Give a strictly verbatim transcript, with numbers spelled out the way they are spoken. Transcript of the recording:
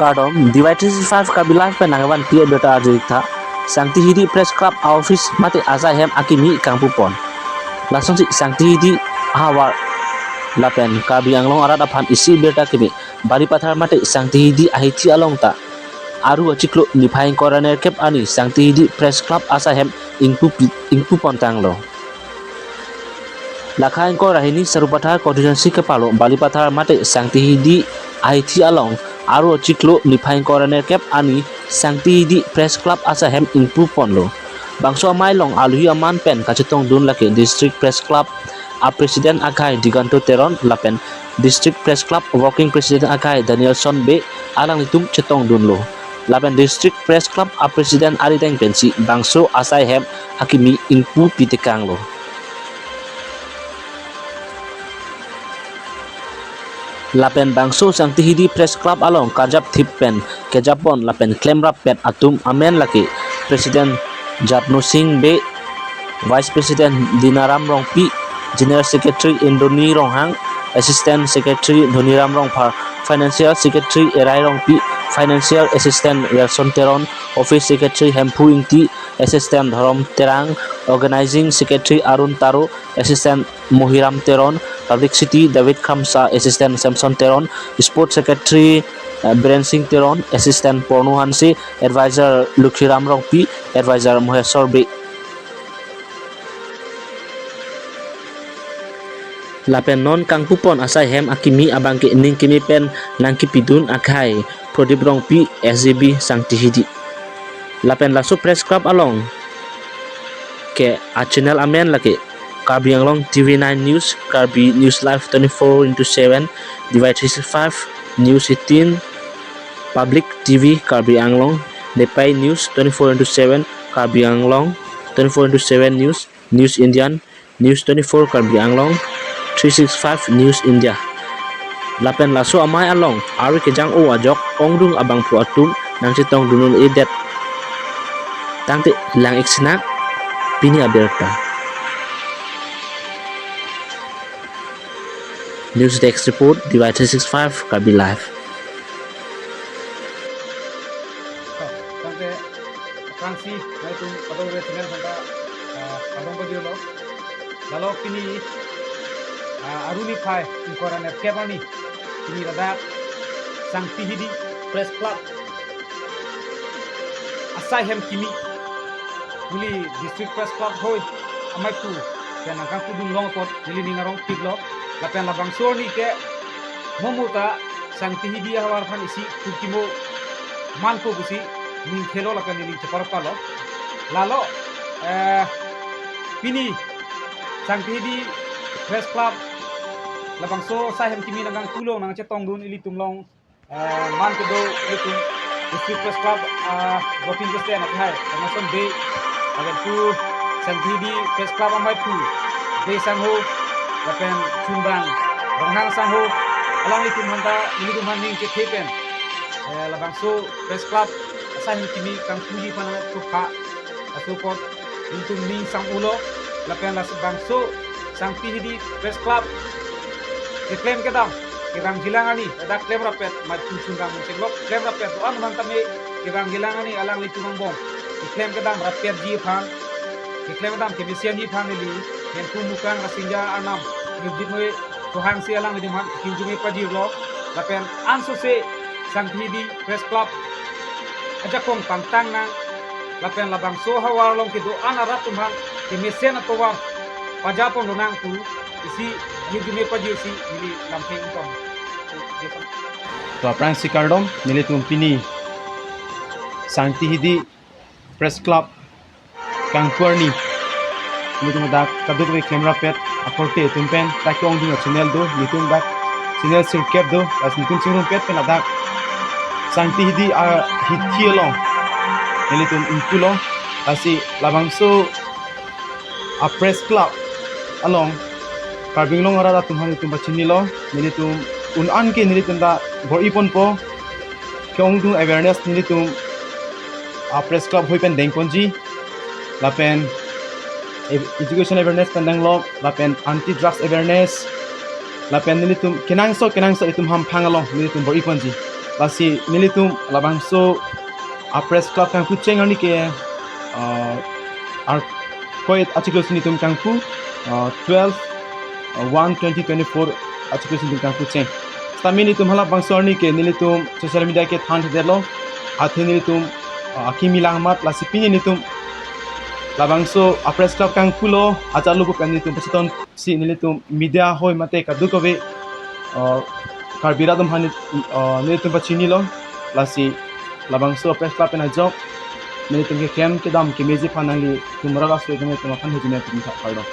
Kardom, D Y three six five Karbi Live pen nangvanpi abirta arju-ik tha. Sangti Hidi Press Club a-office mate asai hem akimi kangpupon. Lasonsi Sangti Hidi ahavar lapen Karbi Anglong arat aphan isi birta kimi, Balipathar mate Sangti Hidi ahithi along ta aru achiklo niphai ingkoi ra nerkep arni Sangti Hidi Press Club asai hem ingpupi, ingpupon tanglo. Lakha ingkoi ra hini Sarupathar constituency kepalo Balipathar mate Sangti Hidi ahithi along aru achiklo niphai ingkoi ra nerkep arni Sangti Hidi Press Club asai hem ingpuponlo. Bangso amei along alohi aman pen kachetongdun lake District Press Club a-President akhai Diganto Teron lapen District Press Club Working President akhai Danielson Bey alanglitum chetongdunlo. Lapen District Press Club a-President arideng pensi bangso asai hem akimi ingpupi tekanglo. Lapen bangso Sangti Hidi Press Club along karjapthip pen kejapon lapen klemrappet atum amen lake President Jatno Singh Bey, Vice President Dinaram Rongpi, General Secretary Indoni Ronghang, Assistant Secretary Dhoniram Rongphar, Financial Secretary Erai Rongpi, Financial Assistant Wilson Teron, Office Secretary Hemphu Ingti, Assistant Dhorom Terang, Organizing Secretary Arun Taro, Assistant Mohiram Teron, Publicity David Kramsa, Assistant Samson Teron, Sports Secretary, eh, Biren Singh Teron, Assistant Porno Hanse, Advisor Lukhiram Rongpi, Advisor Mohesor Bey. Lapen non kangpupon asai hem akimi abangke ning kimi pen nangkipidun akhai Prodip Rongpi, S G B Sangti Hidi. Lapen laso Press Club along ke a-channel amen lake Karbi Anglong T V nine News, Karbi News Live twenty-four into seven, D Y three six five, News eighteen, Public T V Karbi Anglong, Nepei News twenty-four into seven Karbi Anglong, twenty-four into seven News, News Indian, News twenty-four Karbi Anglong, three six five News India. Lapen laso amei along ari kejang-o ajok ongdung abangphu atum nangchetongdun un-edet. Tangte lang-ik sinang pini abirta. News Desk Report, D Y three six five Karbi Live. Tangte, aphrangsi, nelitum kadokave channel aphanta, ah, kardom pajirlo. Lalo pini, ah, aru niphai ingkoi ra nerkep arni, pini ladak Sangti Hidi Press Club asai hem kimi, neli District Press Club hoi ameiphu pen nangkangpudun long apot neli ning arongpiklo. Lapen labangso arni ke momo ta Sangti Hidi ahavar aphan isi kukimo manpo pusi ning khelo lapen neli cheparpalo. Lalo, eh, pini Sangti Hidi Press Club labangso asai hem kimi nangkangpu along nangchetongdun ilitum along, eh, man kedo ilitum District Press Club, ah, Working President akhai Danielson Bey, lapen pu Sangti Hidi Press Club ameiphu Bey sangho, lapen Chunbang Ronghang sangho, alanglitum aphanta, nelitum aphan ning chethe pen, eh, labangso Press Club asai hem kimi kangpuji aphan chokha, laso apot nelitum ning sang-ulo, lapen labangso Sangti Hidi Press Club keklem kedam, kevangjilang arni, ladak klemrappet, maitum Chunbang Mungchenglok klemrappet do-an aphanta me kevangjilang arni alanglitum angbong keklem kedam rappetji aphan, keklem kedam kemesenji aphan neli Hemphu Mukang Rasinja Arnam, Hirjit Moi Kohang si alanglitum aphan hirjume pajirlo, lapen ansose Sangti Hidi Press Club ajakong pangtang nang, lapen labangso ahavar along kedo-an arat atum aphan kemesen atovar pajapon lonang pu isi hirjume pajirsi neli lamthe ingtong. To aphrangsi kardom, nelitum pini Sangti Hidi Press Club kangpu arni, nelitum dak kadokave klemrappet akorte atum pen dak ke-ongdung a-channel do, nelitum dak channel sirkep do, lasi nelitum chingrumpet pen ladak Sangti Hidi ahithi along nelitum ingpulo, lasi labangso a-Press Club along Karbi Anglong arat atum aphan nelitum pachinilo, nelitum un-an ke nelitum ta bor-iponpo, ke-ongdung awareness nelitum a-Press Club hoi pen dengponji, lapen e-, education awareness pen denglo, lapen anti drugs awareness, lapen nelitum kenangsot kenangsot itum hamphang along nelitum bor-iponji. Lasi nelitum labangso a press club kangpucheng arni ke, uh, ar koi achiklo si nelitum kangpu, uh, twelve, uh, one twenty twenty-four achiklo si nelitum kangpucheng. Sitame nelitum halabangso arni ke nelitum social media ke thanthedetlo. Athe nelitum, uh, akimi langmat, lasi pini nelitum labangso a press club kangpulo, ajat lo pu pen nelitum pachiton si nelitum media hoi mate kadokave, uh, Karbi rat atum aphan, uh, nelitum pachinilo. Lasi labangso press club pen ajok nelitum keklem kedam kemeji aphan nanglitum rat aso nelitum aphan hejine tum thak kardom.